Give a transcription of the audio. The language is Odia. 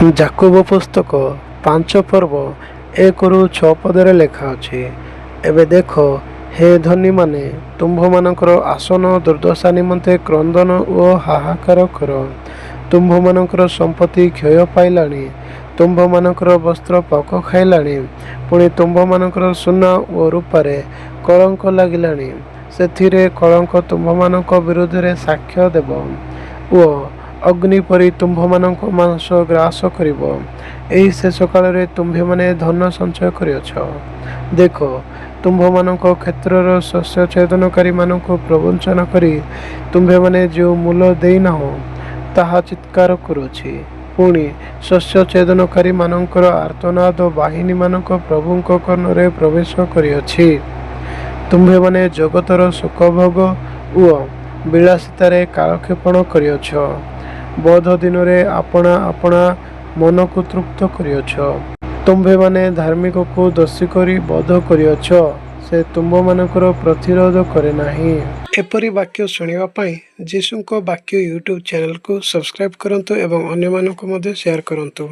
ଯାକୁବ ପୁସ୍ତକ 5 ପର୍ବ 1ରୁ 6 ପଦରେ ଲେଖା ଅଛି, ଏବେ ଦେଖ, ହେ ଧନୀମାନେ, ତୁମ୍ଭମାନଙ୍କର ଆସନ୍ନ ଦୁର୍ଦ୍ଦଶା ନିମନ୍ତେ କ୍ରନ୍ଦନ ଓ ହାହାକାର କର। ତୁମ୍ଭମାନଙ୍କର ସମ୍ପତ୍ତି କ୍ଷୟ ପାଇଲାଣି, ତୁମ୍ଭମାନଙ୍କର ବସ୍ତ୍ର ପୋକ ଖାଇଲାଣି, ପୁଣି ତୁମ୍ଭମାନଙ୍କର ସୁନା ଓ ରୂପାରେ କଳଙ୍କ ଲାଗିଲାଣି। ସେଥିର କଳଙ୍କ ତୁମ୍ଭମାନଙ୍କ ବିରୁଦ୍ଧରେ ସାକ୍ଷ୍ୟ ଦେବ ଓ ଅଗ୍ନି ପରି ତୁମ୍ଭମାନଙ୍କ ମାଂସ ଗ୍ରାସ କରିବ। ଏହି ଶେଷ କାଳରେ ତୁମ୍ଭେମାନେ ଧନ ସଞ୍ଚୟ କରିଅଛ। ଦେଖ, ତୁମ୍ଭମାନଙ୍କ କ୍ଷେତ୍ରର ଶସ୍ୟ ଛେଦନକାରୀମାନଙ୍କୁ ପ୍ରବଞ୍ଚନା କରି ତୁମ୍ଭେମାନେ ଯେଉଁ ମୂଲ ଦେଇନାହଁ, ତାହା ଚିତ୍କାର କରୁଅଛି। ପୁଣି ଶସ୍ୟ ଛେଦନକାରୀମାନଙ୍କର ଆର୍ତ୍ତନାଦ ବାହିନୀମାନଙ୍କ ପ୍ରଭୁଙ୍କ କର୍ଣ୍ଣରେ ପ୍ରବେଶ କରିଅଛି। ତୁମ୍ଭେମାନେ ଜଗତର ସୁଖଭୋଗ ଓ ବିଳାସିତାରେ କାଳକ୍ଷେପଣ କରିଅଛ। ବଧ ଦିନରେ ଆପଣା ଆପଣା ମନକୁ ତୃପ୍ତ କରିଅଛ। ତୁମ୍ଭେମାନେ ଧାର୍ମିକକୁ ଦୋଷୀ କରି ବଧ କରିଅଛ। ସେ ତୁମ୍ଭମାନଙ୍କର ପ୍ରତିରୋଧ କରେ ନାହିଁ। ଏପରି ବାକ୍ୟ ଶୁଣିବା ପାଇଁ ଯୀଶୁଙ୍କ ବାକ୍ୟ ୟୁଟ୍ୟୁବ୍ ଚ୍ୟାନେଲକୁ ସବସ୍କ୍ରାଇବ୍ କରନ୍ତୁ ଏବଂ ଅନ୍ୟମାନଙ୍କୁ ମଧ୍ୟ ସେୟାର କରନ୍ତୁ।